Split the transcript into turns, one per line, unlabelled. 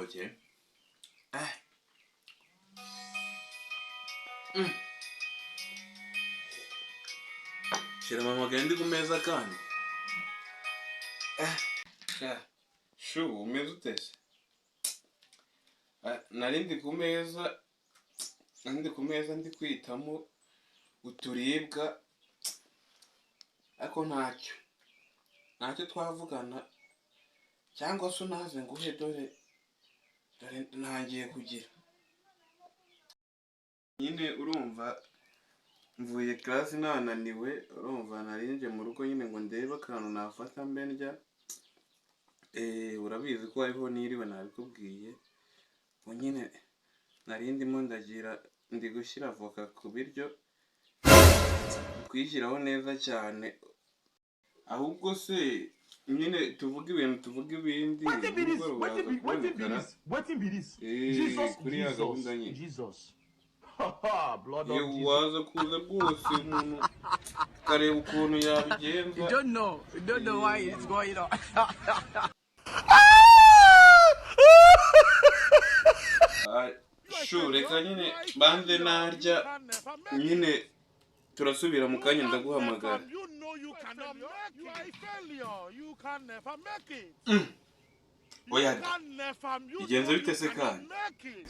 Igitoki. Eh. Mm. Shyira mama ndi ku meza kandi. Eh. Shu, umeze ute se? Nari ndi ku meza, ndi kwitamo uturibwa, ariko ntacyo twavugana, cyangwa se unaze nguhe, dore dore ntangiye kugira nyine. Urumva mvuye class nananiwe, urumva narinje mu rugo nyine ngo ndebe akantu nafata mbe ndya. Urabizi ko hariho niriwe, nabikubwiye. Ubu nyine nari ndimo ndagira, ndi gushyira avoka ku biryo, kuyishyiraho neza cyane. Ahubwo se nyine tuvuge ibintu, tuvuge ibindi.
Wetin be this?
Nimugoroba
Wetin
uraza
be wetin be
kubonekara.
this? Wetin be this? Jesus,
Kuri ya gahunda
Jesus,
nyine.
Jesus. Blood of
Yewe,
Jesus.
waza kuza rwose, umuntu akareba ukuntu yabigenza.
You don't know. You don't know why it's going on.
Ah, shu, reka nyine banze narya nyine, turasubira mu kanya, ndaguhamagara.
You know you cannot make it. You are a failure. You can never make it.
Oya.
You can never. You
Bigenze
know
bite
you
se
cannot
kandi?
make it.